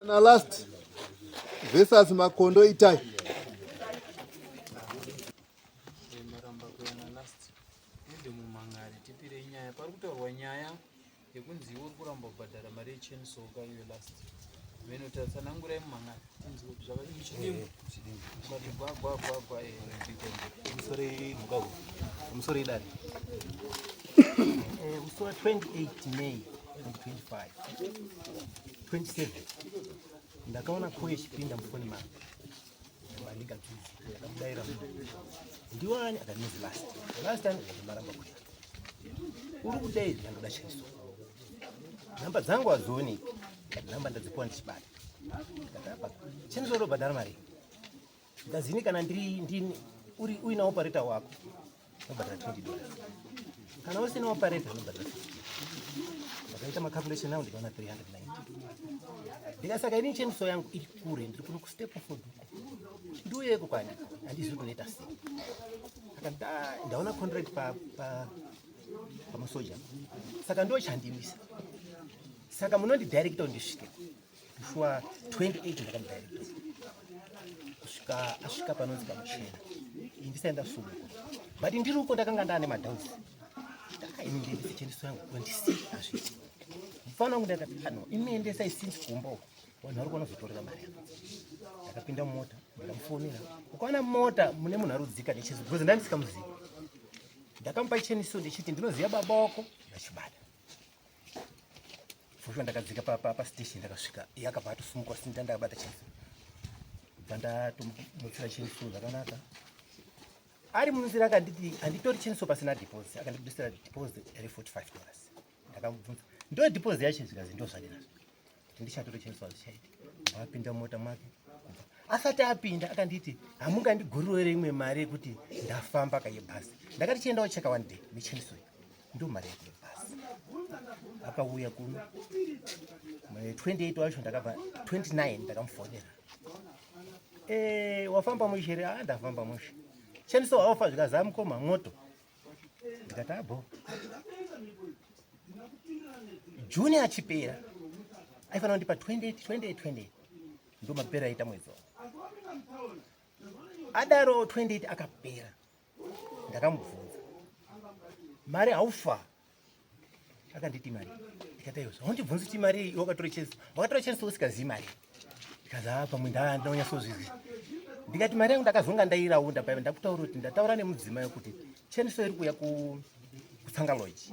Na last versus Makondo Itai. Maramba kuena last ende mumangari tipire nyaya pari kutaurwa nyaya yekunzi iwe uri kuramba kubhadhara mari yechensoka iwe last meno tatsanangurai mumangari tinzwe kuti zvakadii muchidimbu ukati gwa gwa gwa gwa eh. Musoro idare. Musi wa 28 May 2025 27 ndakaona ko yechipinda mufoni mangu andingadzizi ndakamudaira munhu ndiwani akandinzi last last time ndamaramba kuya uri kudai ndandoda chaiso nhamba dzangu hadzioneki ndikati nhamba ndadzipuwa ndichibata ndikati apa cheniso ndobhadhara mari ndazini kana ndiri ndini uri uina operator wako unobhadhara 20 dollars kana usina operator unobhadhara 50 ndakaita macalculation angu ndikaona 390 ndikasaka ini cheniso yangu iri kure ndiri kuno kustep ford ndiuyeko kwandi handizivi kunoita sei saka ndaona contract pa pa pamasoja saka ndo chandimisa saka munondidirecta kuti ndisvike shuwa 28 ndakamudirecta kusvika asvika panonzi pamuchena ndisaenda sumuko but ndiri uko ndakanga ndaane madoubts ini ndiendese chendiso yangu 26 azviti mufana wangu ndakati ano imiendesa isinzi kumba uko vanhu vari kunozotorera mari yako ndakapinda mumota ndikamufonera ukaona mota mune munhu arudzika necheso because ndandisikamuzivi ndakamupa cheniso ndichiti ndinoziva baba wako ndachibata fosho ndakadzika pastation ndakasvika iye akabva atosumuka sinda ndakabata cheniso bva ndatomutsira cheniso zvakanaka ari munzira akanditi handitori cheniso pasina deposit akandibudisira deposit re 45 dollars ndakamubvunza ndo deposit yacho zvikazi ndo zvadina kuti ndichatore cheniso hazvichaiti apinda mumota mwake kubva asati apinda akanditi hamungandiguriro here imwe mari yekuti ndafamba kaye bhasi ndakati chienda wocheka one day necheniso iyi ndo mari yako yebhasi akauya kuno 28 wacho ndakabva 29 ndakamufonera eh, wafamba mushe here ah, ndafamba mushe cheniso haufa zvikazi amukoma mwoto ndikati abo june achipera aifanira kundipa 28 28 28 ndo mapera aita mwedzi adaro 28 akapera ndakamubvunza mari haufa akanditi mari ndikati aiwa haundibvunzi kuti mari iyi wakatora chesi wakatora chesi usikazivi mari ndikazi haa pamwe ndanyasozviziva ndikati mari yangu ndakazonga ndairaunda paiva ndakutaura kuti ndataura nemudzimai kuti cheniso iri kuuya kutsanga lodge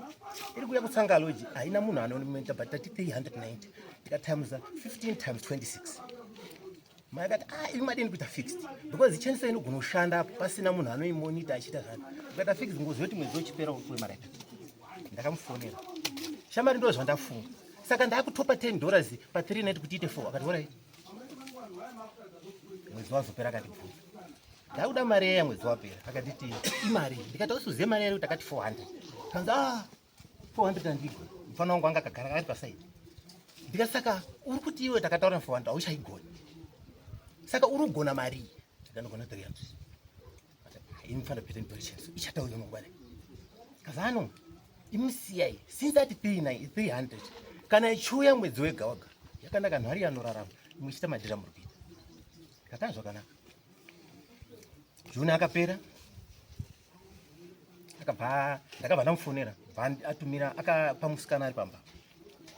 iri kuuya kutsanga lodge haina munhu anonomenta but tati 390 ndikatimes 15 times 26 mai akati ah imi madini kuita fixed because cheniso inogona kushanda pasina munhu anoimonita achiita zvani ukaita fixed ngozi yoti mwedzi uchipera upiwe mari yakati ndakamufonera shamari ndo zvandafunga saka ndakutopa 10 dollars pa 3 night kuti ite 4 akati orit mwedzi wazopera akatibvunza ndakuda mari yaya mwedzi wapera akanditi imari ndikati usuzive mari yari kuti akati 400 kanzi ah 400 andigoni mufana wangu anga akagara akati pasaidi ndikati saka uri kuti iwe takataura 400 hauchaigoni saka uri kugona marii ndanogona 300 imufana pete ndiparicheso ichatauya mangwana kazano imusiyai since ati 300 kana ichiuya mwedzi wega wega yakanaka nhari yanorarama muchiita madhira muri kuita kataa zvakanaka june akapera akabva ndakabva ndamufonera bva atumira akapa musikana ari pamba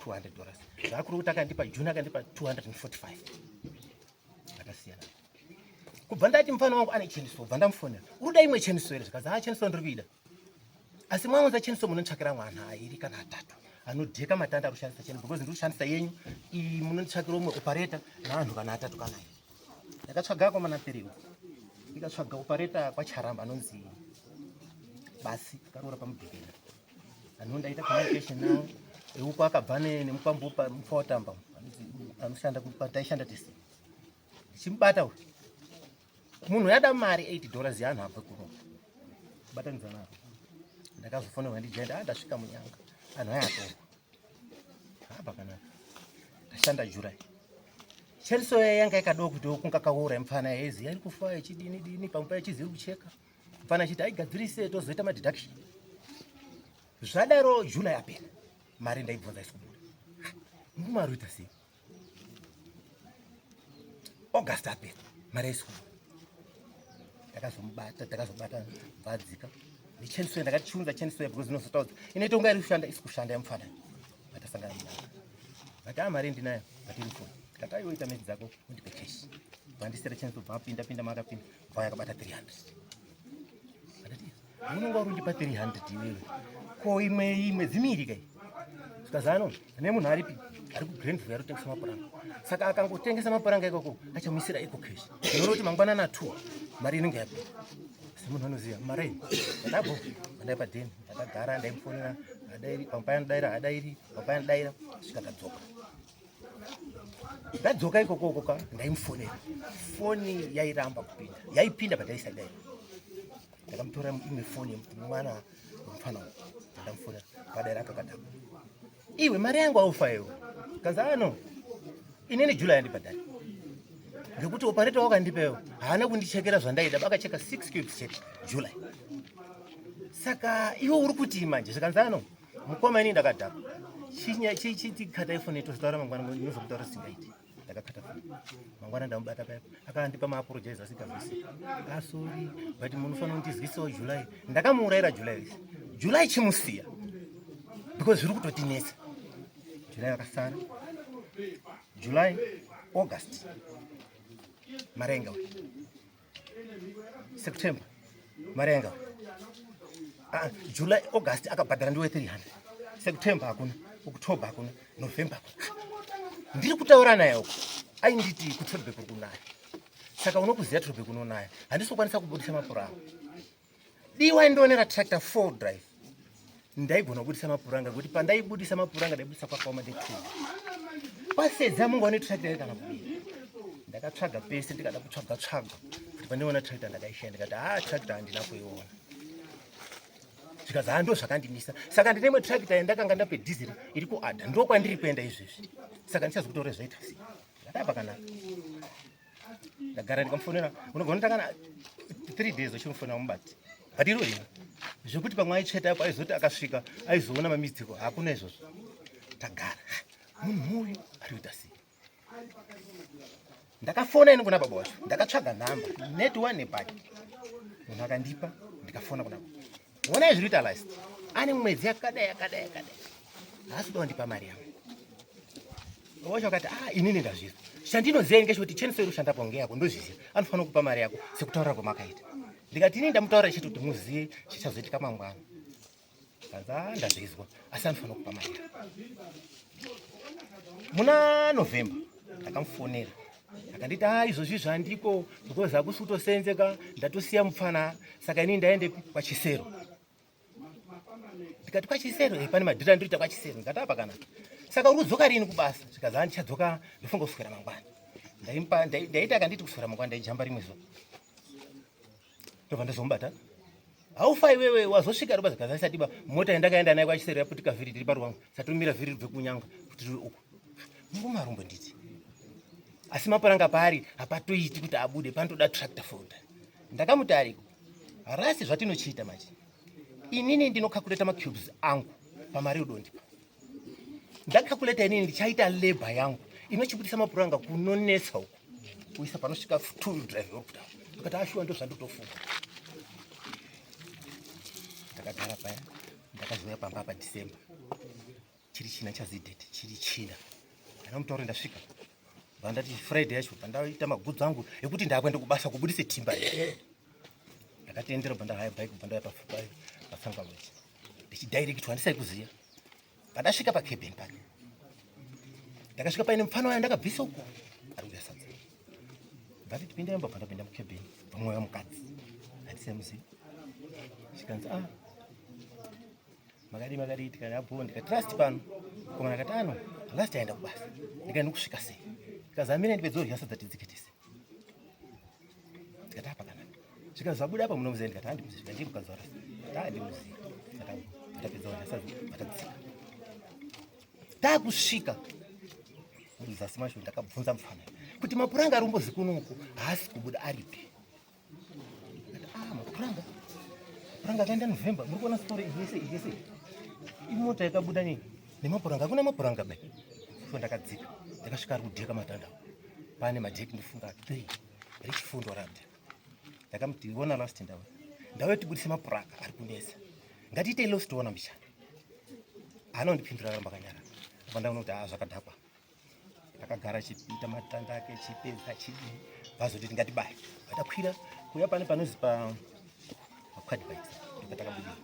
200 dollars zvakuri kuti akandipa june akandipa 245 akasiyana kubva ndati mufana wangu ane cheniso bva ndamufonera uri kuda imwe cheniso here zvikanzi ha cheniso ndiri kuida asi mwaunza cheniso munonditsvakira mwana airi kana atatu anodheka matanda ari kushandisa cheni because ndiri kushandisa yenyu iyi munonditsvakira umwe operator naanhu kana atatu kana airi ndakatsvaga akomana piriwo ndikatsvaga operator kwacharamba anonzi basi akaroora pamubhekena anondaita communication nawo euko akabva nemukwambo mufautamba anoshanda taishanda tese ndichimubata uyu munhu yada mari 8 dollars yaanhu abve kuno kubatanidza naro ndakazofonerwa ndijaenda ah, ndasvika munyanga anhu aya atorwa haba kanaka ndashanda july cheriso yanga yakadoo kuti kunga kaura mfana yaizi yairi kufa yechidini dini pamwe payechizi kucheka mfana achiti aigadzirise tozoita madeduction zvadaro july apera mari ndaibvunza isi kubuda murume ari kuita sei August apera mari haisi kubuda. Ndakazomubata, takazobata bvadzika nechainsaw. Ndakati chiunza chainsaw because inozotaudza inoita kunga iri kushanda, isi kushanda yamufanani. Vatasangana munanga, vati a mari ndinayo, but iri foni. Ndikati aiwa, ita mezi dzako undipe cash. Vandisira chainsaw, bva apinda pinda maakapinda, bva yakabata 300. Andati unonga uri undipa 300 iwewe, ko imwe mwedzi miiri kai? Zvikazano nemunhu aripi, ari kuGrandview, ari kutengesa mapuranga. Saka akangotengesa mapuranga ikoko, achamuisira eco cash, zvinoreva kuti mangwanana 2 mari inenge yapinda. Semunhu anoziva mari ndadabo, ndai padheni ndakagara, ndaimufonera, hadairi pamwe anodaira, hadairi pamwe anodaira, svika ndadzoka. Ndadzoka ikokoko ka, ndaimufonera, foni yairamba kupinda, yaipinda but yaisadaira. Ndakamutora imwe foni yemwana wemufana, ndamufonera, padaira akakadako, "Iwe, mari yangu aufa iwe." Kanzi ano inini July yandibhadhari ngekuti operator wakandipewo haana kundichekera zvandaida, bakacheka 6 cubes chete July. Saka iwe uri kuti manje? Zvikanzi ano mukoma, ini ndakadhakwa, chitikata ifoni, tozotaura mangwana, ndinozokutaura singaiti. Ndakakata foni. Mangwana ndamubata paya, akandipa maapologize asingazwisi, asorry, but munofanira kundizwisawo July. Ndakamuurayira July wese. July chimusiya because zviri kutotinetsa. July akasara, July, August mari ainga, September mari ainga. Ah, July, August akabhadhara ndiwe 300, September hakuna, October hakuna, November hakuna. Ndiri kutaura naye uko, ainditi kuTrollbay kuri kunaya, saka unokuziva Trollbay kunonaya, handisi kukwanisa kubudisa mapuranga. Diwa ndionera tractor four drive, ndaigona kubudisa mapuranga, kuti pandaibudisa mapuranga ndaibudisa kwakaoma ndetu kwasedza mungu ane tractor kana kubira. Ndakatsvaga pese, ndikada kutsvaga tsvaga kuti pandiona tractor, ndakaishaya. Ndikati ha, tractor handina kuiona. Zvikazi ha, ndo zvakandimisa. Saka ndine imwe tractor yandakanga ndape dhiziri iri kuadha, ndo kwandiri kuenda izvezvi, saka ndichazokutora zvaita sei. Ndakati pakanaka. Ndagara ndikamufonera, unogona kutanga 3 days uchimufonera mubati, but iro rimwe zvekuti pamwe aitsveta apo, aizoti akasvika aizoona mamistiko, hakuna izvozvo. Tagara, munhu uyu ari kuita sei? Ndakafona ini kuna baba wacho, ndakatsvaga nhamba net one nebhaki, munhu akandipa, ndikafona kuna baba, "Onai zviri kuita last, ane mwedzi yakadai yakadai yakadai, haasi kuda kundipa mari yangu." Baba wacho akati, "Ah, inini ndazvizwa, chandinoziva ngechekuti chainsaw iri kushandapo ngeyako, ndozviziva, anofanira kupa mari yako sekutaura kwamakaita." Ndikati inini ndamutaura chete kuti muzive chichazoitika mangwana. Kanzi, "Ah, ndazvizwa, asi anofanira kupa mari yako." Muna November ndakamufonera, akanditi, "A, izvozvi zvandiko because hakusi kutosenzeka, ndatosiya mupfana, saka inini ndaendepi kwaChisero." Ndikati, "Kwachisero?" "Eh, pane madhiri andinoita kwaChisero." Ndikati, "Apa kanaka, saka uri kudzoka rini kubasa?" Zvikazi, "Handichadzoka, ndofunga kuswera mangwana." Ndaiti akanditi kuswera mangwana, ndaijamba rimwe zuva, ndobva ndazomubata, "Haufa iwewe, wazosvika roba?" Zvikazasatiba mota yandakaenda nayo kwaChisero yaputika vhiri, tiri paruwangu, satomira vhiri ribve kunyanga kuti riri uku murume arumbo. Nditi asi mapuranga paari hapatoiti kuti abude, panotoda tractor folder. Ndakamuti ariko rasi, zvatinochiita manje, inini ndinocalculata macubes angu pamari udondipa. Ndacalculata inini, ndichaita labour yangu inochibudisa mapuranga kunonetsa uku, kuisa panosvika two drive yokuta. Akati, "Ashuwa, ndo zvandotofunga." Ndakagara paya, ndakazouya pamba apa December chiri china, chazidate chiri china ndana mutauro. Ndasvika vandati Friday yacho, pandaita magudzu angu ekuti ndakuenda kubasa kubudise timba, ndakatendera, bva ndahaya bike, bva ndauya paSangaloji ndichidirectwa, handisai kuziva. Pandasvika pacabin pake, ndakasvika paine mufana wayo ndakabvisa uko ari kuya sadza. Ndati, "Pinda imba." Pandapinda mucabin, pamwe wamukadzi handisaimuziva. Chikanzi, "Ah, makadi makadi?" Tikati, "Apo." Ndikati, "Last pano komana?" Akati, "Ano last aenda kubasa." Ndikati, "Ndikusvika sei?" Ndikazi, "Amire ndipedza kudya sadza, tidzikitise." Ndikati, "Apa kanaka." Zvikazi, "Zvabuda apa, munomuziva?" Ndikati, "Handimuzivi." Ndikati, "Ndiri mukadzi warasi." Ndikati, "Handimuzivi." Ndikati, atapedza kudya sadza, atadzika, takusvika muzasi macho, ndakabvunza mufana kuti mapuranga ari kumbozi kunoku haasi kubuda, aripi? Akati, "Ah, mapuranga, mapuranga akaenda November. Muri kuona story iyi yese, iyi yese imota yakabuda nei nemapuranga, hakuna mapuranga bai." So ndakadzika, ndakasvika ari kudheka matanda. Pane madheki ndofunga 3 richifundo rabda. Ndakamuti ona last ndauya. Ndauya tibudise mapuranga ari kunetsa. Ngatiite loss toona mbichana. Haana kundipindura akaramba akanyarara. Ndobva ndaona kuti haa zvakadhakwa. Akagara achiita matanda ake achipedza achidii. Vazoti ngatibaye. Vatakwira kuya pane panozi pa quad bikes ndopatakabudira.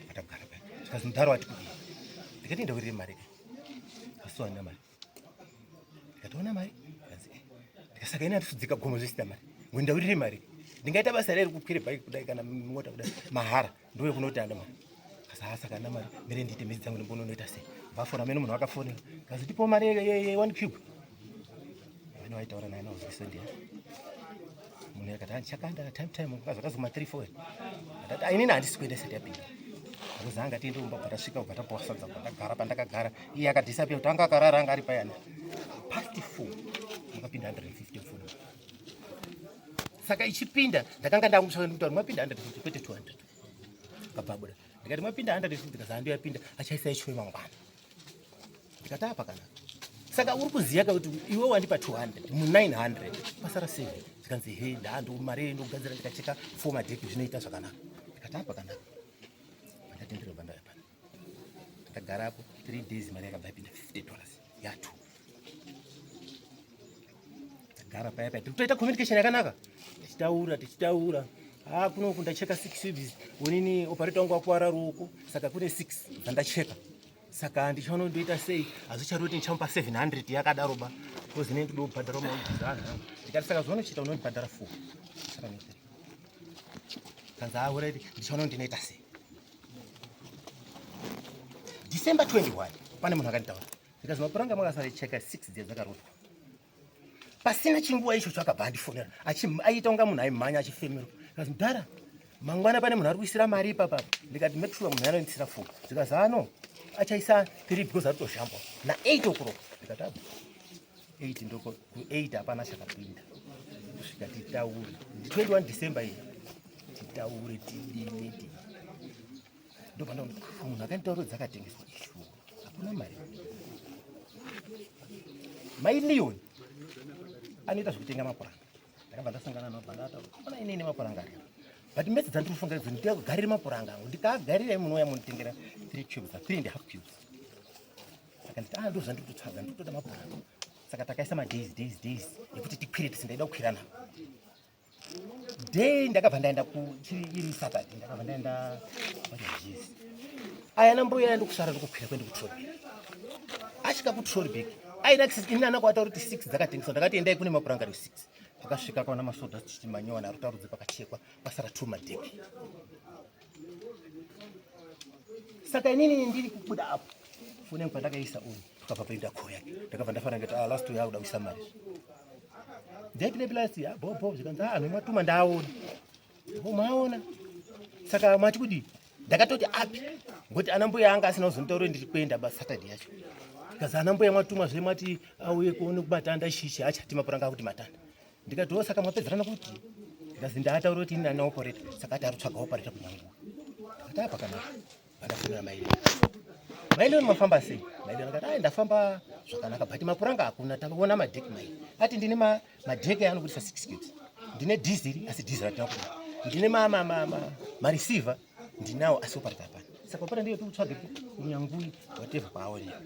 Patagara paya. Zvikazi mudhara wati kudii. Ndikati ndawirire mari. Asi wandina mari. Ndikatoona mari. Eh. Ndikasaka ini handisi gomo zvisina mari. Ngo ndawirire mari. Ndingaita basa reri kukwire bike kudai kana mota kudai mahara. Ndiwe kunoti anda mari. Kasa saka anda mari. Mere ndiite mhezi dzangu ndimbononoita sei. Vafona mene munhu akafonera. Kazi tipo mari ye one cube. Vane vaitaura naye nauzwisa ndiye. Munhu akati handichakanda time time zvakazoma 3 4. Ndati ah, inini handisi kuenda isati yapinda. Akazi anga tiende kumba bva tasvika ubva tapuwa sadza bva ndagara pandakagara. Iye akadisappear kuti anga akarara anga ari payani. Past 4 makapinda 150 mfuna. Saka ichipinda ndakanga ndakumusvaka ndikutaura mapinda 150 kwete 200. Akabva abuda. Ndikati mapinda 150 kazi handi yapinda achaisa ichiwe mangwana. Ndikati apa kana. Saka uri kuziya ka kuti iwe wandipa 200 mu 900 pasara 7. Zvikanzi he ndando mari ndogadzira ndikacheka 4 madheki zvinoita zvakanaka. Ndikati apa kana. Ndakatendera banda yapana. Ndakagara apo 3 days mari yakabva yapinda $50 ya 2. Tagara paya paya tikutoita communication yakanaka. Tichitaura tichitaura. Ah kuno kundacheka 6 cubes. Unini operator wangu akwara ruoko saka kune 6 dzandacheka. Saka ndichaona ndoita sei hazvichari kuti ndichamupa 700 yakadaro ba because ini ndinoda kubhadhara maudhizi anhu angu. Ndikati saka zvaunochiita unondibhadhara 4 saka ne 3. Kanzi ah alright ndichaona ndinoita sei. December 21 pane munhu akanditaura ndikazi mapuranga makasara cheka 6 dziya dzakarotwa pasina chinguva ichocho akabva andifonera achiita kunga munhu aimhanya achifemerwa kazi mudhara mangwana pane munhu ari kuisira mari ipapa ndikati make sure munhu anoisira four zvikazi ano achaisa three because ari kutoshambwa na eight o'clock ndikati abo eight ndoko ku eight hapana chakapinda kusvika titaure ndi 21 December iyi titaure tidini ndobva ndaona munhu akanditaura dzakatengeswa ishuwa hakuna mari mai leon anoita zvekutenga mapuranga ndakabva ndasangana nabva ndataura ona inini mapuranga ari but mese dzandiri kufunga idzo ndikagarire mapuranga angu ndikagarira munouya munotengera 3 cubes 3 and half cubes saka nditi ah ndozvandiri kutotsvaga ndiri kutoda mapuranga saka takaisa madays days days ekuti tikwire tisi ndaida kukwira navo Day ndakabva ndaenda iri Saturday ndakabva ndaenda kwaJezi. Aya nambuya aya ndokusara ndokukwira kuenda kuTrollyback. Asvika kuTrollyback aina access ini ana kwataura kuti 6 dzakatengeswa ndakati endai kune mapuranga ari 6. Akasvika akaona masoda chichi manyowana ari tarudzi pakachekwa pasara 2 madeki. Saka inini ndiri kubuda apo fone yangu pandakaisa uyu tukabva paenda call yake ndakabva ndafana ngati ah last uyu akuda kuisa mari. Ndaipi plus ya bo bo zvikanzi ah matuma ndaona. Bo maona. Saka mati kudii? Ndakatoti api ngokuti ana mbuya anga asina kuzonditaura ndiri kuenda ba Saturday yacho. Kazi ana mbuya mwatuma zve mati auye kuone kumatanda shishi achati mapuranga akuti matanda. Ndikati wo saka mwapedzerana kuti ndikazi ndataura kuti ini ana operator saka ati ari kutsvaga operator kunyanguwe. Ndikati apa kana Vandafonera mai Leon. Mai Leon mafamba sei? Mai Leon akati ai ndafamba zvakanaka but mapuranga hakuna taona madheki mai. Ati ndine ma madheki anobudisa 6 cubes. Ndine diesel asi diesel hatina kuda. Ndine ma ma ma ma, ma receiver ndinawo asi operator hapana. Saka operator ndiyo tikutsvage kunyangui whatever kwaaoneka.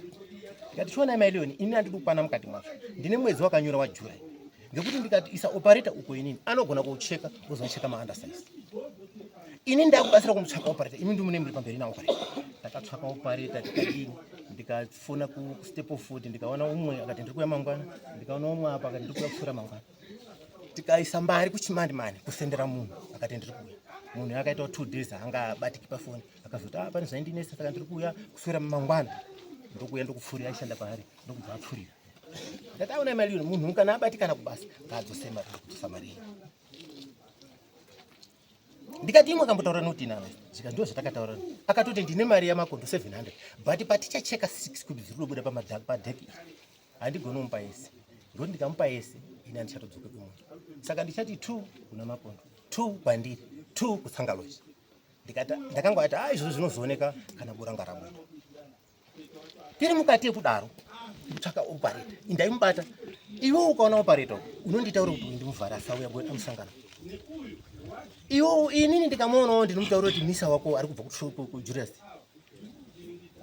Ndikati chionai mai Leon ini handidi kukwana mukati mwazvo. Ndine mwedzi wakanyora waJuly. Ngekuti ndikati isa operator uko inini anogona kucheka ozocheka ma undersize. Ini ndakubatsira kumutsvaka operator imi ndimune muri pamberi na operator. Ndakatsvaka operator tikadini ndikafona ku step of food ndikaona umwe akati ndiri kuya mangwana ndikaona umwe apa akati ndiri kuya kuswera mangwana. Tikaisa mbari kuchimandi mani kusendera munhu akati ndiri kuuya. Munhu akaita 2 days anga abatiki pafoni akazoti ah pane zvaindinetsa saka ndiri kuuya kuswera mangwana. Ndokuuya ndokupfurira aishanda paari ndokubva apfurira. Ndati aona mari munhu kana abatikana kubasa ngaadzose mari ndokudzosa mari iyi. Ndikati imwe akambotaura noti nana zvika ndo zvatakataura akatoti ndine mari yamakondo 700 but patichacheka 6 cubes dziri kubuda pamadheki iri handigoni kumupa yese ngokuti ndikamupa yese ini handichatodzoke kumunhu saka ndichati 2 kuna makondo 2 kwandiri 2 kutsangaloji ndikati ndakangoti ah izvozvo zvinozooneka kana buranga rabuda tiri mukati yekudaro. Ndatsvaka operator, indaimubata. Iwe ukaona operator unonditaura kuti ndimuvhara asauya amusangano. Iwe inini ndikamuonawo ndinomutaura kuti misa wako ari kubva kuJulius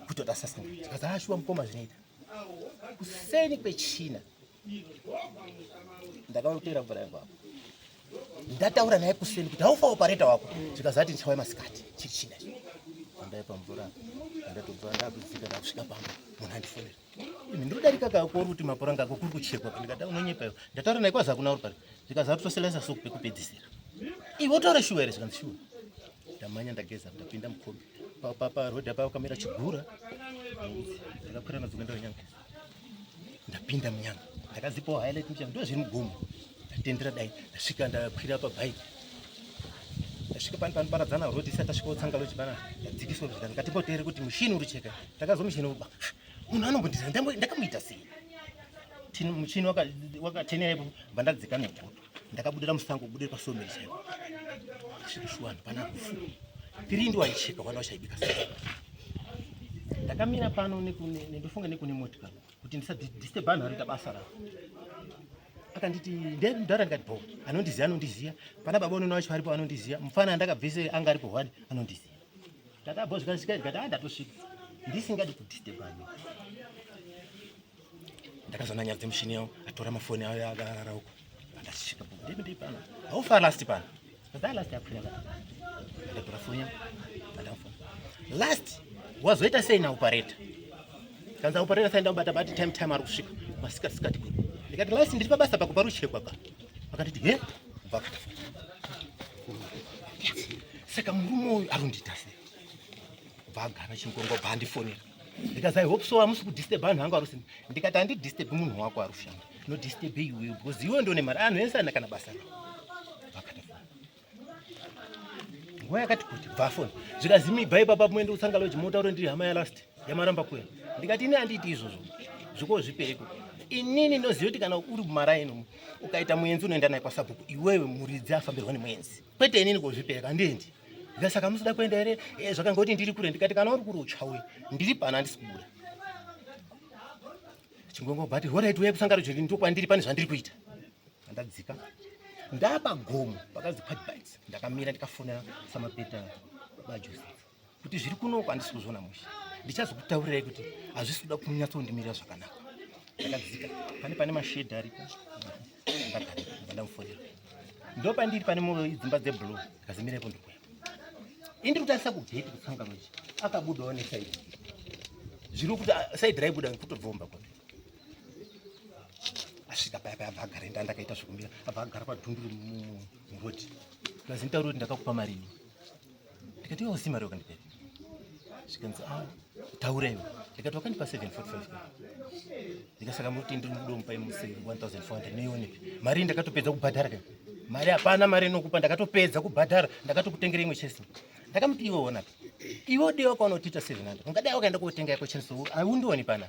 kuti asasangana. Ndikati ah shuwa mukoma zvinoita. Kuseni kwechina ndakautera mvura yangu apo ndataura naye kuseni kuti haufa opareta wako zvikazati ndichauya masikati chiri china ndaipa mvura ndatobva ndakudzika ndakusvika pamba munhu andifonera imi ndinodarika kakori kuti mapuranga ako kuri kuchekwa ndikati unonyepa iwe ndataura naye kwazi hakuna uri pari zvikazati toselaisa soku pekupedzisira iwe utaura shuwa here zvikanzi shuwa ndamhanya ndageza ndapinda mukombi parodhi apa pakamira chigura ndakakwira nadzo kuenda kunyanga ndapinda munyanga ndakazipawo highlight muchanga ndo zviri mugomo ndatendera dai ndasvika ndakwira pabike ndasvika pani panoparadzana road isati tasvika kutsanga loji pana ndadzikiswa kusvika ndikatimboteere kuti mushini uri cheka ndakazwa mushini uba munhu anombondiza ndakamuita sei muchini wakatenera ipo bva ndadzika negoto ndakabudira musango kubudira pasomeri chaipo svika shuwani pana rufu tiri ndiwaicheka wana wachaibika sadza ndakamira pano ndofunga nekune motikari kuti ndisadisturb vanhu varikuita basa ravo akanditi ndedhara ndikati bo anondiziva anondiziva pana baba unoona vacho varipo anondiziva mufana andakabvise anga aripo hwani anondiziva ndakabva zvikasvika ndikati a ndatosvika ndisingadi kudisturb vanhu ndakazoona nyaya dzemushini yavo atora mafoni ayo akarara uko andasvika bo ndimi ndii pano haufa last pano that last yakwira ndatora foni yangu ndamufona last wazoita sei naoperator kanzi operator sai ndamubata bati time time ari kusvika masikati sikati kuno ndikati last ndiri pabasa pako paruchekwa pa akanditi he bva akatafona saka murume uyu arundiita sei bva agara chingongo bva andifonera ndikazi i hope so hamusi kudisturb vanhu vangu arusina ndikati handidisturb munhu wako ari kushanda nodisturb iwewe because iwe ndone mari anhu ese ana kana basa ravo vakatafona nguva yakati kuti bva afona zvikazi mibva ipapa muende kutsanga loji motaure ndiri hama yalast yamaramba kuya ndikati ini handiiti izvozvo zviko zvipereko inini ndoziva kuti kana uri mumaraini umu ukaita muenzi unoenda naye kwasabhuku iwewe muridzi afambirwa nemuenzi kwete inini kozvipereka handiendi ndikati saka musida kuenda here eh, zvakanga kuti ndiri kure ndikati kana uri kure uchauya ndiri pano handisi kubuda chingongo but horait uye kusangano jeri ndokwandiri pane zvandiri kuita andadzika ndapagomo pakanzi quad bikes ndakamira ndikafonera samapeta bajoseph kuti zviri kunoko handisi kuzviona mushe ndichazokutaurirai kuti hazvisi kuda kunyatsondimirira zvakanaka ndakadzika pane pane mashedhi aripo ndagara ndamufonera ndopandiri pane dzimba dzeblue ndikazimirepo ndikuya indiri kutarisa kugate kutsanga manje akabudawo nesaidi zviri kuti ah, saidi raibuda kutobvomba kwake asvika paya paya abva agara enda ndakaita zvekumira abva agara padhunduru murodi ndikazi nditaura kuti ndakakupa mari ini ndikati iwe usi mari wakandipa zvikanzi ah taura iwe ndikati wakandipa 745 ndikasaka muti ndiri mudomupa imuse 1400 neionepi mari ndakatopedza kubhadhara ka mari hapana mari inokupa ndakatopedza kubhadhara ndakatokutengera imwe chesi ndakamuti iwe ona iwe udiwa wakaona utiita 700 ungadai wakaenda kotenga yako chesi aundioni pana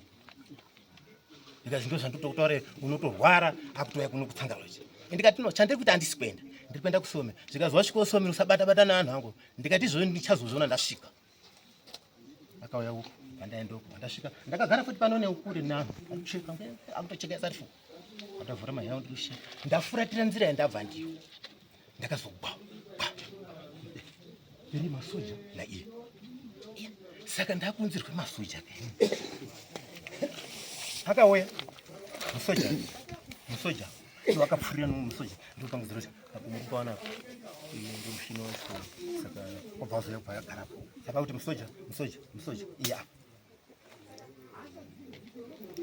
ndikazi ndo zvandotokutaura unotorwara akutouya kuno kutsangalochi ndikati no chandiri kuti handisi kuenda ndiri kuenda kusome zvikazi wasvika usome usabata bata nevanhu vangu ndikati izvozvo ndichazozviona ndasvika akauya uku pandaenda uku pandasvika ndakagara futi pano neukure nevanhu akucheka akutocheka isati fu andavhura maheya ndikusheka ndafuratira nzira yandabva ndiyo ndakazogwa gwa iri masoja naiye saka ndakunzirwe masoja akauya musoja musoja iwo akapfurira nomusoja ndopangidzira kuti akumurikupaona ndomushini wacho saka wabva wazouya kubva agarapo saka kuti musoja musoja musoja iye apa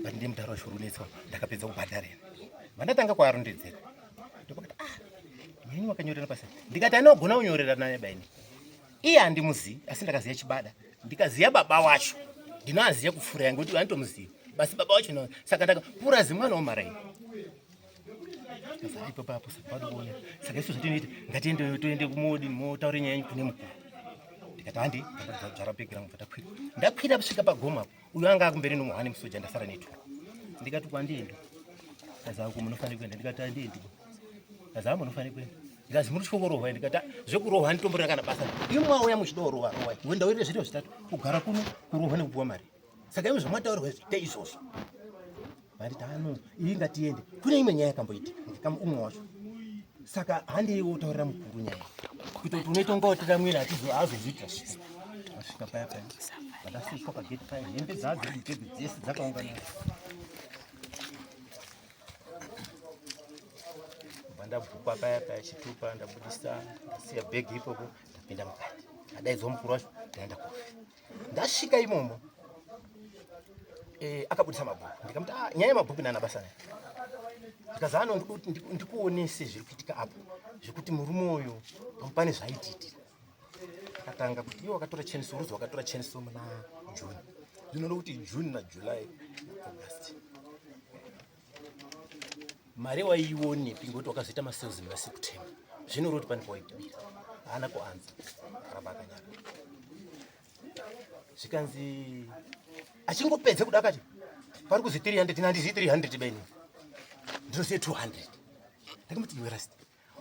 but ndiye mudhara wacho runetswa ndakapedza kubhadhara ine vandatanga kuarondedzera ndopakati ah nini wakanyorera pasi ndikati anogona kunyorera naye baini iye handimuzivi asi ndakaziva chibada ndikaziva baba wacho ndinoaziva kupfuura yangu kuti anditomuziva basi baba wacho no saka ndaka purazi mwana womaraini ipapo apo saka padokuona saka isu zvatinoita ngatiende toende kumodi motaure nyaya yenyu kune mukuru ndikati handi ndakadzvara bhegi rangu ndakwira ndakwira kusvika pagomo apo uyo anga akumberi nomuhwani musoja ndasara neturu ndikati kwandiendi kazi ako munofanira kuenda ndikati handiendi kazi a munofanira kuenda ndikazi muri kurohwa ndikati zvekurohwa handitomborina kana basa imwe mwauya muchida kurohwa rohwa iwe ndaurire zviro zvitatu kugara kuno kurohwa nekupuwa mari saka imwe zvamwataurirwa zviite izvozvo Vanditi ano ii ngatiende kune imwe nyaya yakamboitika ndikam umwe wacho saka handei wotaurira mukuru nyaya kuita kuti unoita unga watiramwira hatizo haazozviita asvika paya paya vandasvika pageti paya hembe dzadziri mubhebhi dzese dzakaungana. Bva ndabvukwa paya paya chitupa ndabudisa, ndasiya bhegi ipopo, ndapinda mukati, ndadaidzwa mukuru wacho, ndaenda kuofisi. Ndasvika imomo akabudisa mabhuku, ndikamuti, "Ah, nyaya yemabhuku nana basa nayo." Ndikazi ano ndikuonese zviri kuitika apo zvekuti murume uyu pane zvaitiitira. Akatanga kuti iwo wakatora chainsaw, ruzi wakatora chainsaw muna June, zvinoda kuti June naJuly naAugust mari waionepi, ngekuti wakazoita masales muna September, zvinoreva kuti pane pawaibira. Haana kuanza, karamba akanyara. Zvikanzi achingopedza kuda akati pari kuzi 300, handizivi 300 beni, ndinosiye 200. Ndakamuti, "Iwe rasta,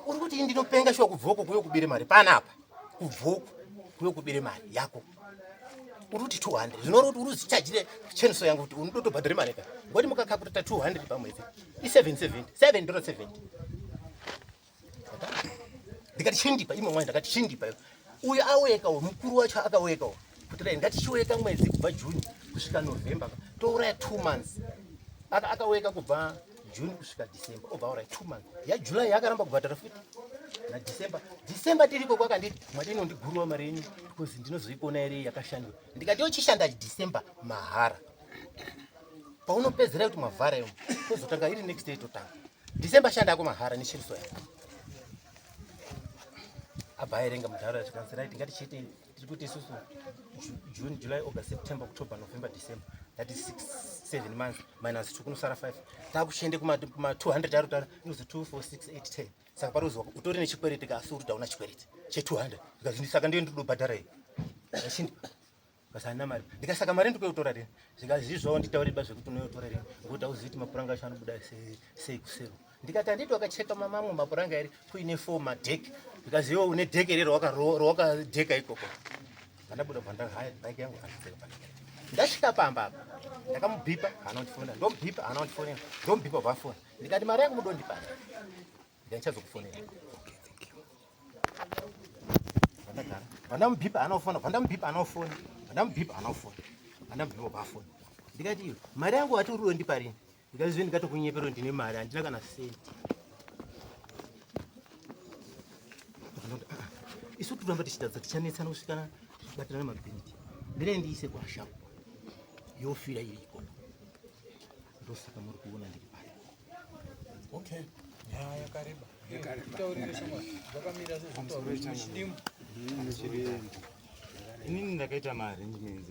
uri kuti ndinopenga shuwa kubvoko kuyo kubire mari panapa, kubvoko kuyo kubire mari yako uri kuti 200, zvinoreva kuti uri uzichajire chainsaw yangu kuti unotobhadhare mari ka, ngoti mukakakuta 200 pamwedzi i770, 7.70." Ndikati, "Chindipa imwe mwana." Ndakati, "Chindipa iwe." Uyu awekawo, mukuru wacho akawekawo kuti dai ngatichiweka mwedzi kubva June kusvika November, touraya 2 months. Akaweka kubva June kusvika December, obva auraya 2 months yaJuly, yakaramba kubhadhara futi naDecember. December tiriko kwakanditi, "Mwadini undigurwa mari yenyu because ndinozoikona here yakashandwa?" Ndikati, "Yochishanda December mahara, paunopedzera kuti mavhara imo tozotanga iri next day, totanga December, shanda yako mahara nechainsaw yako." Abva aerenga mudhara, zvikanzi, "Right, ngatichiti tiri kuti isusu June, July, August, September, October, November, December, that is 6 7 months minus 2 kunosara 5. Takuchiende kuma 200 ari kutaura inozi 2 4 6 8 10, saka pari kuziwa utori nechikwereti ka, asi uri kuti hauna chikwereti che200." Zvikanzi, "Saka ndiyo ndinobhadhara iyi." Achindi kasi handina mari. Ndikasaka mari ndikuyotora rini? Zvikanzi, "Izvavo nditauri ba zvekuti unoyotora rini, ngokuti hauzivi kuti mapuranga acho anobuda sei kusero." Ndikati, "Handiti wakacheka mamamwe mapuranga here kuine four madheki?" Zvikanzi, "Iwe une dheke here rawakadheka ikoko?" Pandabuda bva ndahaya bhaiki yangu, andidzoka pandakaita. Ndasvika pamba apa, ndakamubhipa, haana kundifonera. Ndomubhipa, haana kundifonera. Ndomubhipa, bva afona. Ndikati, "Mari yangu mudondipa." Ndikati, "Ndichazokufonera." Vandagara, vandamubhipa, haana kufona. Vandamubhipa, haana kufona. Vandamubhipa, haana kufona. Vandamubhipa, bva afona. Ndikati, "Iyo mari yangu wati uri undipa rini?" Ndikati, "Zve ndikatokunyepera, ndine mari, handina kana senti." Ndakati, "Ah, ah, isu tiramba tichitadza, tichanetsana kusvikana tichibatirana mabhindi. Ndinei ndiise kwashapu yofira iri ikoko." Ndosaka muri kuona ndiri pano. Okay, nyaya yakareba. Taurire shamwari, zvakamira sezvitaurwa muchidimbu. Inini ndakaita maarrangements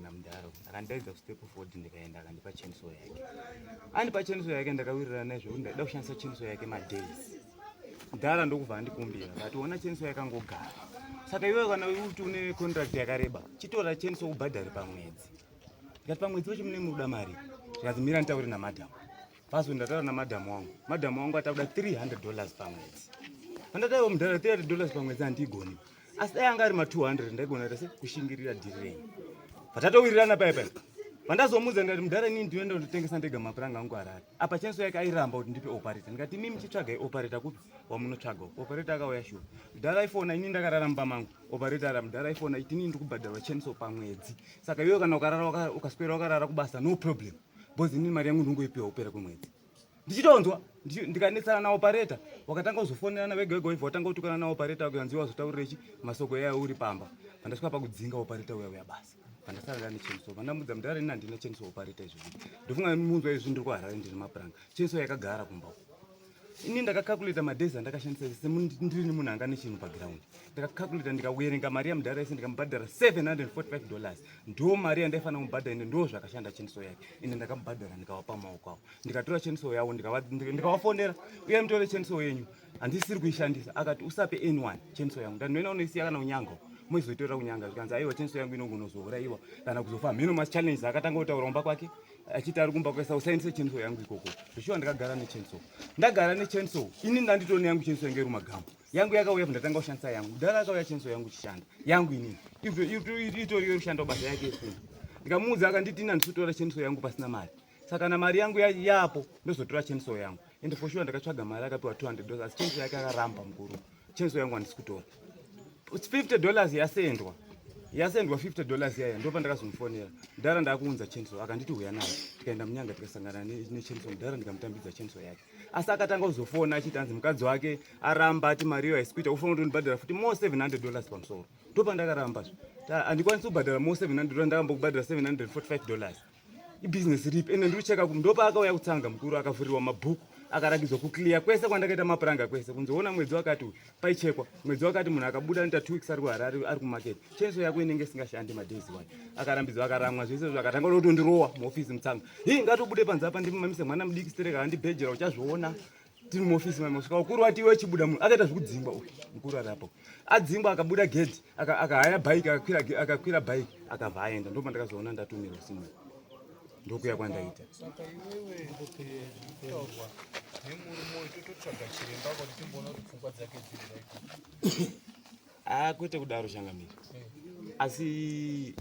namudharo, akandidaidza kustep 40, ndikaenda, akandipa chainsaw yake. Andipa chainsaw yake, ndakawirirana naye zvekuti ndaida kushandisa chainsaw yake madays. Mudhara ndokubva andikumbira, akati, "Ona, chainsaw yakangogara, saka iwewe kana kuti une contract yakareba, chitora chainsaw ubhadhare pamwedzi." Ndikati, "Pamwedzi wacho mune muruda mari?" Zvikanzi, "Mira nditaure namadhamu." Faso ndataura namadhamu wangu, madhamu wangu atakuda $300 pamwedzi. Pandataiwa mudhara, $300 pamwedzi handigoni, asi dai anga ari ma200 ndaigona kuita se kushingirira dhiri renyu. Patatowirirana paya paya, pandazomudza ndikati, "Mudhara, inini ndinoenda kundotengesa ndega mapuranga angu Harare." Apa chainsaw yake airamba kuti ndipe operator. Ndikati, "Imi muchitsvagai operator kupi wamunotsvaga?" Operator akauya shuwa. Mudhara aifona, inini ndakarara mumba mangu, operator ara. Mudhara aifona iti, "Inini ndikubhadharwa chainsaw pamwedzi, saka iwewe kana ukarara ukaswera wakarara kubasa, no problem, because inini mari yangu ndinongoipiwa kupera kwemwedzi." Ndichitonzwa ndikanetsana naoperator, wakatanga kuzofonerana vega vega, waibva watanga kutukana naoperator, kuyanzi wazotaurirechi masoko eya uri pamba. Pandasvika pakudzinga operator uya uya basa, pandasara nechainsaw. Pandamudza mudhara, ini handina chainsaw operator izvozvi, ndofunga munzwa izvi, ndiri kuHarare, ndiri mapuranga, chainsaw yakagara kumba uko. Ini ndakacalculata madays andakashandisa ndiri munhu anga nechinhu paground. Ndakacalculata, ndikawerenga mari yamudhara yese, ndikamubhadhara $745, ndo mari yandaifanira kumubhadhara, ende ndo zvakashanda chainsaw yake. Ende ndakamubhadhara, ndikavapa maoko avo, ndikatora chainsaw yavo, ndikavafonera, "Uye mutore chainsaw yenyu, handisiri kuishandisa." Akati, "Usape anyone chainsaw yangu." Ndati, "Ndoenda unoisiya kana unyanga, moizoitorera kunyanga." Zvikanzi, "Aiwa, chainsaw yangu inogonozourayiwa kana kuzofa." Mhino machallenges akatanga kutaura kumba kwake, achiti ari kumba kwesa, "Usaendese chainsaw yangu ikoko." Zvishuwa ndakagara nechainsaw, ndagara nechainsaw. Ini ndanditone yangu chainsaw yangu iri mumagambo yangu, yakauya, ndatanga kushandisa yangu. Mudhara akauya, chainsaw yangu ichishanda, yangu inini itoriyo kushanda basa yake ifunga. Ndikamuudza, akanditi, "Ina ndisitora chainsaw yangu pasina mari." Saka kana mari yangu yapo ndozotora chainsaw yangu. Ende for sure ndakatsvaga mari akapiwa 200 dollars, asi chainsaw yake akaramba mukuru. Chainsaw yangu handisi kutora. 50 dollars yasendwa. Yasendwa 50 dollars yaya ndopa ndakazomufonera. Mudhara ndakuunza chainsaw akanditi huya nayo. Tikaenda munyanga tikasangana nechainsaw mudhara ndikamutambidza chainsaw yake. Asi akatanga kuzofona achiti hanzi mukadzi wake aramba ati mari iyo haisi kuita ufanira kutondibhadhara futi more 700 dollars pamusoro. Ndopandakaramba zve. Handikwanisi kubhadhara more 700 dollars ndakambokubhadhara 745 dollars. Ibhizinesi ripi ende ndiri kucheka ndopaakauya kutsanga mukuru akavhurirwa mabhuku akarakidzwa kuclear kwese kwandakaita mapuranga kwese kunzi ona mwedzi wakati uyu paichekwa mwedzi wakati munhu akabuda anoita 2 weeks ari kuharare ari kumarket chainsaw yako inenge isingashandi madays one akarambidzwa akaramwa zvese izvo akatanga kuda kutondirowa muofisi mutsanga hii ngatobude panze apa ndimamise mwana mudiki stereka andibhejera uchazviona tiri muofisi mama svika ukuru wati iwe chibuda munhu akaita zvekudzingwa uyu mukuru ari apo adzingwa akabuda gedhi akahaya bhaiki akakwira bhaiki akabva aenda ndopa ndakazoona ndatumirwa simu ndokuya kwandaita. Saka iwewe kutaurwa nemurume uyu tototsvaga chiremba kuti timboona kuti pfungwa dzake dziri right. Ah, kwete kudaro changamire. Asi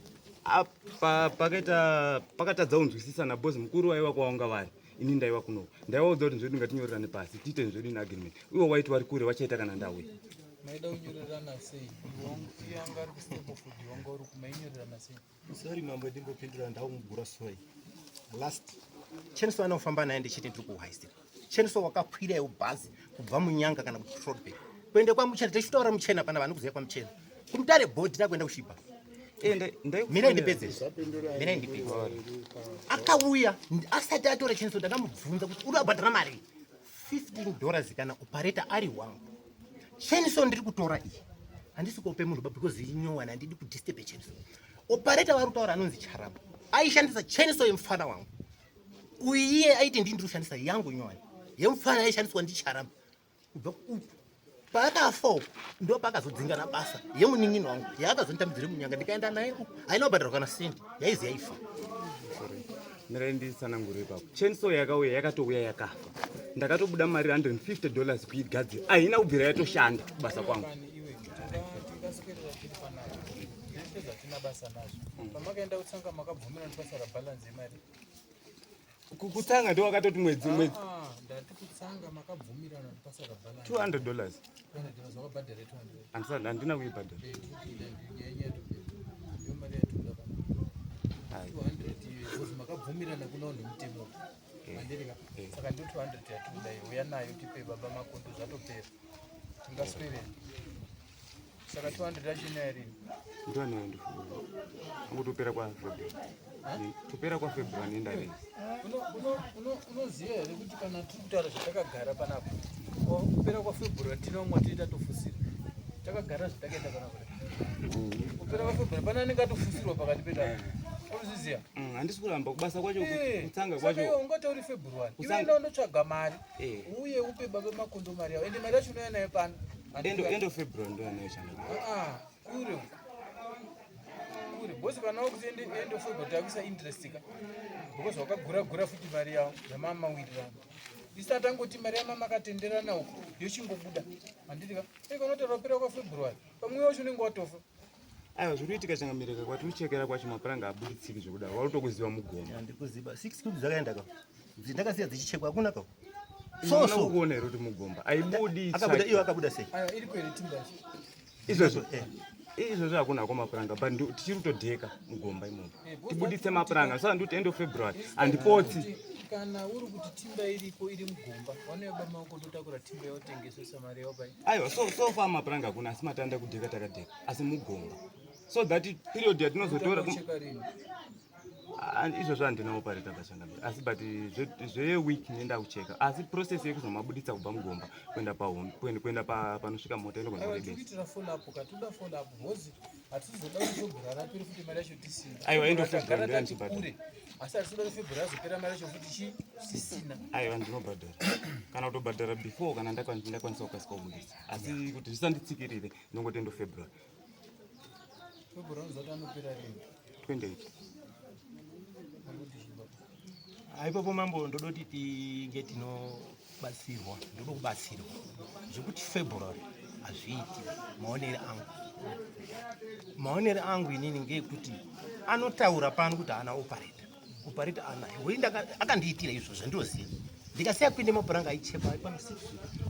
pakaita pakatadza kunzwisisana boss mukuru waiva kwawanga vari ini ndaiva kuno ndaivaudza kuti zvedu ngatinyorerane pasi tiite zvedu in agreement ivo waiti vari kure vachaita kana ndauya. Maida kunyorerana sei? Iye anga ari kuStapleford wanga uri kumainyorerana sei? Sorry mambo ndimbopindura ndakumugura sorry. Last chainsaw anofamba naye ndichiti ndiri kuhaisira. Chainsaw wakakwira iwo bhazi kubva munyanga kana kuti Trotbank. Kuenda kwamuchena tichitaura muchena pana vanhu kuziva kwamuchena. Kumutare bhodhi takuenda kushipa. Mirai ndipedze. Mirai ndipedze. Akauya asati atora chainsaw ndakamubvunza kuti uri abhadhara mari 15 dollars kana operator ari wangu. Chainsaw ndiri kutora iyi. Handisi kuope munhu because inyowani handidi kudisturb chainsaw. Operator vari kutaura anonzi Charamba. Aishandisa chainsaw yemufana wangu. Uyu iye aiti ndini ndiri kushandisa yangu nyowani. Yemufana yaishandiswa ndiCharamba. Kubva uku. Paakafa uku ndo paakazodzingana basa yemunin'ina wangu yaakazonditambidzira munyanga ndikaenda naye uku haina kubhadharwa kana sendi yaizi yaifa. Mirai nditsanangure ipapo. Chainsaw yakauya yakatouya yakafa. Ndakatobuda mari 150 dollars kuigadzira. Haina kubvira yatoshanda kubasa kwangu. Tingaswedera tiri panapa. Zvese zvatina basa nazvo. Pamakaenda kutsanga makabvumirana kuti pasara balance yemari. Kutsanga ndo wakatoti mwedzi mwedzi. Ndati kutsanga makabvumirana kuti pasara balance. 200 dollars. 200 dollars wakabhadhara 200. Handina kuibhadhara. Ndiyo mari yatikuda pana. 200 because makabvumirana kuna vanhu vemutemo. Handirika. Saka ndiyo 200 yatikuda iyo. Uya nayo tipe baba Makondo zvatopera. Tingaswere. Saka 200 yacho inaya rini? Ndiwanayo ndifunga. Angotopera kwa February. Kupera kwa February nenda rini. Unoziva here kuti kana tiri kutaura zvatakagara panapa kupera kwa February tinomwa tiri tatofusira. Takagara zvatakaita panapa. Kupera kwa February pana anenge atofusirwa pakati pedu apa. Unozviziva? Handisi kuramba kubasa kwacho kutsanga Saka kwacho. iwe ungatauri February. Iwe enda undotsvaga mari. Uye upe baba Makondo mari yavo. Ende mari yacho unouya nayo pano. End of February ndo yanayo changa. Kure. Kure. Boss kana wakuti end of February takuisa interest ka. Because wakagura gura futi mari yavo yamama wirirana. Isati angoti mari yamama akatenderana uko yochingobuda. Handiti ka? Iko unotaura kupera kwa February. Pamwe wacho unenge watofa. Aiwa zviri kuitika changamireka kwati uchekera kwacho mapuranga aburitsiki zvekudaro wari kutokuziva mugomba. Ndikuziva 6 cubes dzakaenda ka. Ndakasiya dzichichekwa hakuna ka. So so kuona here kuti mugomba aibudi akabuda iyo akabuda sei? Aiwa iri kwere timba yacho. Izvozvo izvozvo hakuna hako mapuranga but tichiri kutodheka mugomba imomo. Tibuditse mapuranga saka ndikuti end of February handipotsi. Kana uri kuti timba iriko iri mugomba vanouya baba totakura timba yotengesesa mari yavo pai. Aiwa so far mapuranga hakuna asi matanda kudheka takadheka asi mugomba. So that period yatinozotora izvozvo handina operator pachangamire asi but zveweek nenda kucheka asi process yekuzomabuditsa kubva mugomba kuenda kuenda panosvika mota inogona kurebesa. Tikuitira follow up katoda follow up because hatizoda kuti February apere futi mari yacho tisina. Aiwa end of February ndo yandibhadhara. Asi hatizoda kuti February azopera mari yacho futi tisina. Aiwa ndinobhadhara kana kutobhadhara before kana ndakwanisa kukasika kubudisa asi kuti zvisanditsikirire ndongoti end of February. February unozoti anopera rini? 28. Ipapo mambo ndodoti tinge tinobatsirwa, ndoda kubatsirwa zvekuti February hazviiti maonere angu. Maonere angu inini ngeyekuti anotaura pano kuti haana operator. Operate anayo. Wei akandiitira izvo zvandinoziva. Ndikasiya kuende mapuranga aichekwa pano 6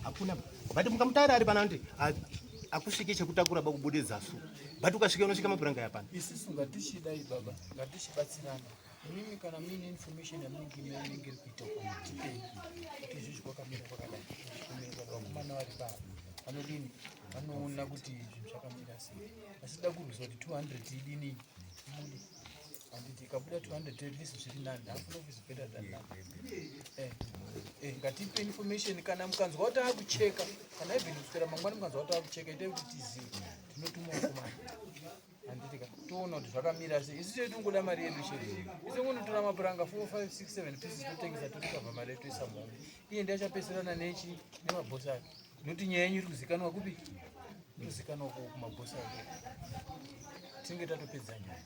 hakuna. But mukamutaura ari pana kuti akusvike chekutakura bakubude zasu. But ukasvika unosvika mapuranga yapana. Isusu ngatichidai baba, ngatichibatsirana. Imimi kana muine information yamunenge inenge iri kuita tipei kuti izvizvi kwakamira kwakadai. Kumira kwakadai vakomana vari paa vanodini vanoona kuti zvinhu zvakamira sei. Asi da kurwisa kuti 200 idini ibude. Handiti ikabuda 200 at least zviri nani. Half loaf is better than none. Eh, eh, ngatipe information kana mukanzwa kuti akucheka kana even kuswera mangwani mukanzwa kuti akucheka itai kuti tizive tinotuma vakomana handiti ka toona kuti zvakamira sei isu chedu tingoda mari yedu chete isu ngonotora mapuranga 4 5 6 7 pieces totengesa totikabva mari yedu toisa muhomwe iye ndiye achapesirana nechi nemabhosi ake nokuti nyaya yenyu iri kuzikanwa kupi iri kuzikanwa kumabhosi ake tinenge tatopedza nyaya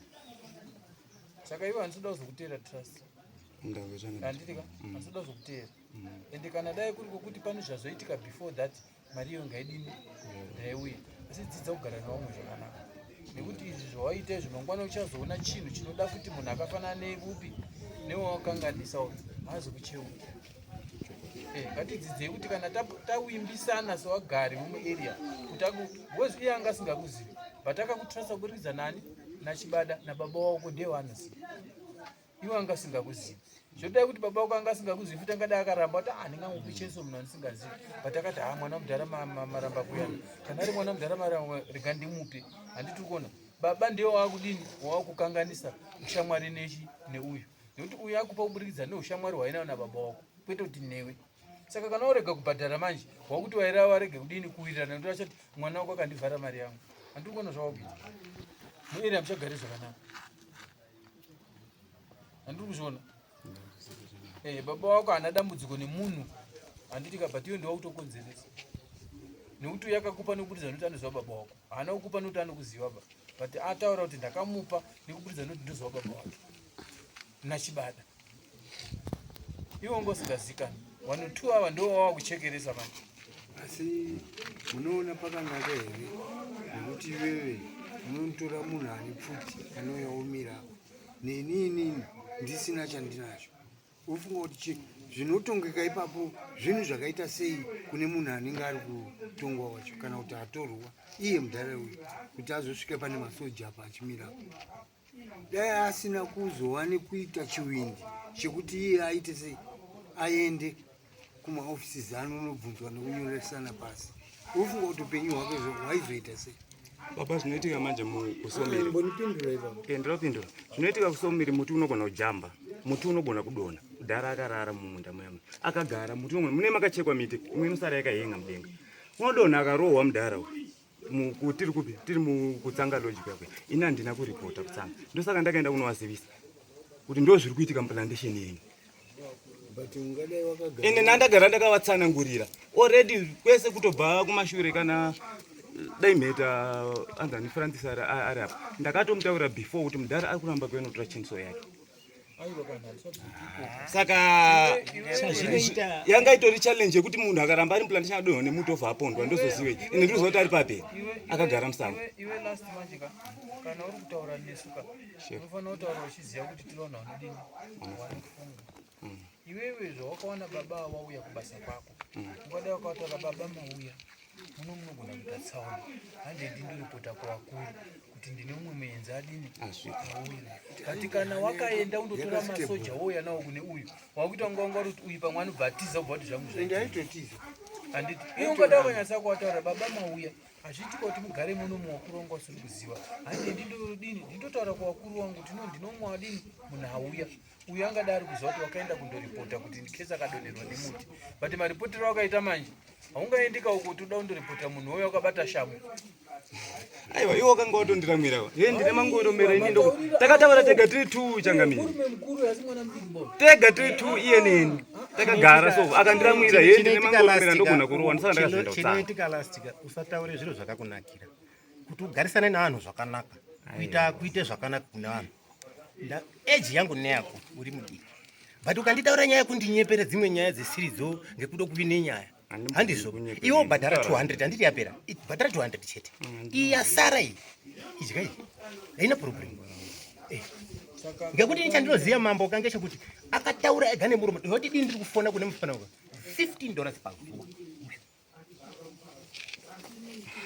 saka ivo handisi kuda kuzokuteera trust handiti ka handisi kuda kuzokuteera ende kana dai kuri kwokuti pane zvazoitika before that mari iyo ngaidini ngaiuye asi dzidza kugara nevamwe zvakanaka nekuti izvi zvawaita izvi mangwana uchazoona chinhu chinoda futi munhu akafanana neupi newawakanganisa uyu haazokucheuki eh, ngatidzidzei kuti kana tawimbisana sevagari vemuarea kuti because iye anga asingakuzivi but akakutrasa kuburikidza nani nachibada nababa wako ndiye waanoziva iwe anga asingakuzivi zvodai kuti baba wako anga asingakuzivi futi angadai akaramba kuti ah ndingangopi cheso munhu andisingazivi but akati ha ah, mwana mudhara maramba kuyana kana ari mwana mudhara maramba rega ndimupe handiti kuona baba ndiye waakudini waakukanganisa ushamwari nechi neuyu nekuti uyu akupa kuburikidza neushamwari hwainayo nababa wako kwete kuti newe saka kana urega kubhadhara manje wakuti waira warege kudini kuwirirana nekuti achati mwana wako akandivhara mari yangu handiri kuona zvawakuita mueri hamuchagari zvakanaka handiri kuzviona eh, baba wako haana dambudziko nemunhu handiti ka but iwe ndiwakutokonzeresa nekuti uyo akakupa nekuburitsa nekuti anoziva baba wako haana kukupa nekuti anokuziva ba but ataura kuti ndakamupa nekuburitsa nekuti ndoziva baba wake nachibada iwe wanga usingazikani vanhu two ava ndiwo wava kuchekeresa manje asi munoona pakanaka here nekuti iwewe unotora munhu ane pfuti anouya omira neni inini ndisina chandinacho wofunga kuti zvinotongeka ipapo zvinhu zvakaita sei kune munhu anenge ari kutongwa wacho kana kuti atorwa iye mudhara uyu kuti azosvika pane masoja apa achimirapo dai asina kuzova nekuita chiwindi chekuti iye aite sei aende kumaoffices anonobvunzwa nekunyoresana pasi ufunga kuti upenyu hwake hwaizoita sei baba zvinoitika manje kusomiri eh, ndinopindura zvinoitika kusomiri muti unogona kujamba muti unogona kudonha kudhara akarara mumunda muya akagara muti unogona mune makachekwa miti imwe inosara yakahenga mudenga unodonha akarohwa mudhara uyu tiri kupi tiri mukutsanga lodge kuya kuya ini handina kuripota kutsanga ndosaka ndakaenda kunovazivisa kuti ndo zviri kuitika muplantation yenyu ende nandagara ndakavatsanangurira already kwese kutobva kumashure kana dai mheta anzani francis ari apa ndakatomutaurira before kuti mudhara ari kuramba kuenotora chinso yake saka yanga itori challenge yekuti munhu akaramba ari muplantation adonhwa nemuti obva apondwa ndozoziwei ende ndikuziva kuti ari paperi akagara musango iwe last manje ka kana uri kutaura nesu ka unofanira kutaura uchiziva kuti tiri vanhu vanodini vanofunga mm. iwewe zvawakawana baba wauya kubasa kwako mm. ungadai wakataura baba mauya muno munogona kuita tsaona hande ndindoripota kuvakuru kuti ndine umwe muenzi adini auya but kana wakaenda undotora masoja wouya nawo kune uyu wakuita kunga wanga kuti uyu pamwe anobva atiza kubva kuti zvangu zvaitaitotiza handiti iwe ungada wakanyatsa kuwataura baba mauya hazviitika kuti mugare muno muwakuru wangu wasiri kuziva hande ndindodini ndindotaura kuwakuru wangu kuti no ndinomwe adini munhu auya uyu angada ari kuziva kuti wakaenda kundoripota kuti ndikesi akadonherwa nemuti but maripotero akaita manje haungaendika uko kuti uda kundoripota munhu uyo wakabata shamu aiwa iwe wakanga watondiramwira he ndine mangoromera ini ndoko takataura tega tiri two changamire tega tiri two iye neni takagara so akandiramwira he ndine mangoromera ndogona kurowa ndisaka ndakazoenda kutsanga lastika usataure zviro zvakakunakira kuti ugarisane nevanhu zvakanaka kuita kuite zvakanaka kune vanhu age yangu neyako uri mudiki but ukanditaura nyaya yekundinyepera dzimwe nyaya dzisiridzo ngekuda kuvi nenyaya handizvo iwe ubhadhara 200 handiti yapera bhadhara 200 chete iyi yasara iyi idya iyi haina problem eh. Ngekuti ini chandinoziva mambo kange chekuti akataura ega nemuromo ndoti dii ndiri kufona kune mufana uka 15 dollars pazuva.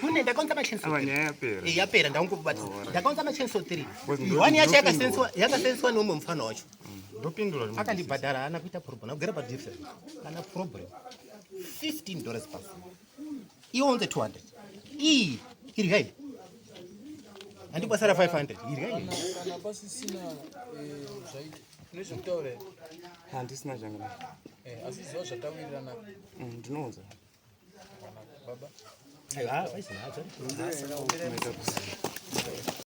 Kune ndakaunza machenso. Ava nyaya yapera. Eh, yapera ndaungokubatisa. Ndakaunza machenso 3. Because ndo- One yacho ndopindura. yakasenswa yakasenswa neumwe mufana wacho. Ndopindura rimwe. Akandibhadhara haana kuita problem. Akugera pa difference. Kana problem. 15 dollars pazuva. Iwe unze 200. Iyi iryai. Handikwasara 500. Iryai. Kana pasisina zvaita nezvekutaura here? Handisina changa. Asi ziva zvatawirirana. Ndinounza. Baba. Aiwa, paisina hadzo.